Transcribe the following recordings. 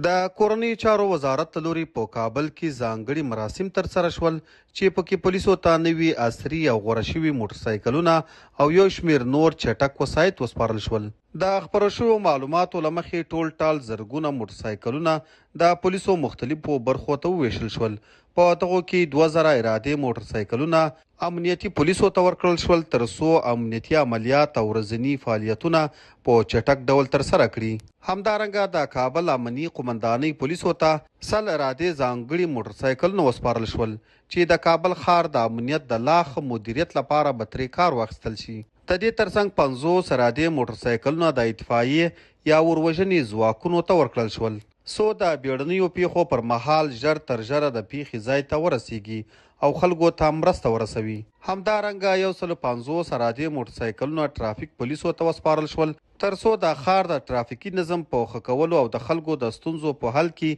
د کورنیو چارو وزارت له لوري په کابل کې ځانګړي مراسم ترسره شول چې پکې پولیسو ته نوي عصري او غوره شوي موټرسایکلونه او یو شمېر نور چټک وسایط وسپارل شول. د خپرو شویو معلوماتو له مخې ټولټال زرګونه موټرسایکلونه د پولیسو مختلفو برخو ته وویشل شول. په دغو کې 2000 ارادې موټرسایکلونه امنیتي پولیسو ته ورکړل شول تر څو امنیتي عملیات او ورځني فعالیتونه په چټک ډول ترسره کړي. همدارنګه د کابل امنیي قومندانۍ پولیسو ته 100 ارادې ځانګړي موټرسایکلونه وسپارل شول چې د کابل ښار د امنیت د لا ښه مدیریت لپاره به ترې کار واخیستل شي. د دې ترڅنګ 50 ارادې موټرسایکلونه د اطفایې یا اور وژنې ځواکونو ته ورکړل شول. څو د بیړنیو پیښو پر مهال ژر تر ژره د پیښې ځای ته ورسیږي او خلکو ته مرسته ورسوي. همدارنګه یو سلو 50 عرادې موټرسایکلونه ټرافیک پولیسو ته وسپارل شول، تر څو د ښار د ټرافیکي نظم په ښه کولو او د خلکو د ستونزو په حل کې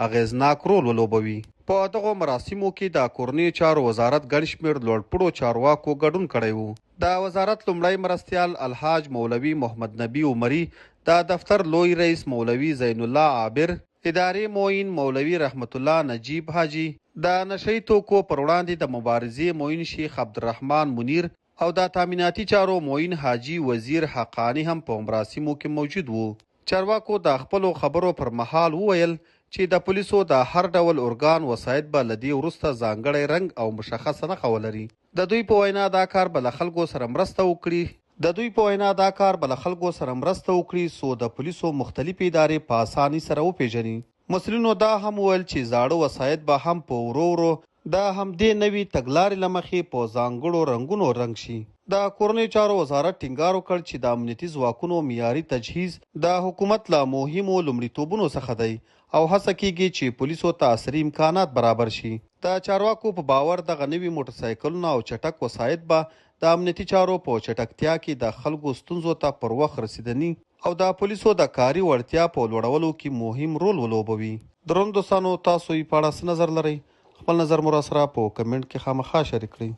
اغېزناک رول ولوبوي. په دغو مراسمو کې د کورنیو چارو وزارت ګڼ شمېر لوړپوړو چارواکو ګډون کړی و. د وزارت لومړی مرستیال الحاج مولوي محمد نبي عمري، د دفتر لوی رئیس مولوي زین الله عابر، اداري معین مولوي رحمت الله نجیب حاجي، د نشه یي توکو پر وړاندې د مبارزې معین شیخ عبدالرحمن منیر او د تامیناتي چارو معین حاجي وزیر حقاني هم په مراسمو کې موجود وو. چارواکو د خپلو خبرو پر مهال وویل چې د پولیسو د هر ډول ارګان وسایط به له دې وروسته ځانګړی رنګ او مشخصه نښه ولري. د دوی په وینا دا کار به له خلکو سره مرسته وکړي. د دوی په وینا دا کار به له خلکو سره مرسته وکړي څو د پولیسو مختلفې ادارې په اسانۍ سره وپېژني. مسؤلینو دا هم وویل چې زاړه وسایط به هم په ورو ورو د همدې نوي تګلارې له مخې په ځانګړو رنګونو رنګ شي. د کورنیو چارو وزارت ټینګار وکړ چې د امنیتي ځواکونو معیاري تجهیز د حکومت له مهمو لومړیتوبونو څخه دی او هڅه کېږي چې پولیسو ته عصري امکانات برابر شي. د چارواکو په باور دغه نوي موټرسایکلونه او چټک وسایط به د امنیتي چارو په چټکتیا کې د خلکو ستونزو ته پر وخت رسیدني او د پولیسو د کاري وړتیا په لوړولو کې مهم رول ولوبوي. درنو دوستانو تاسو یې په اړه څه نظر لرئ؟ خپل نظر مو راسره په کمنټ کې خامخا شریک کړئ.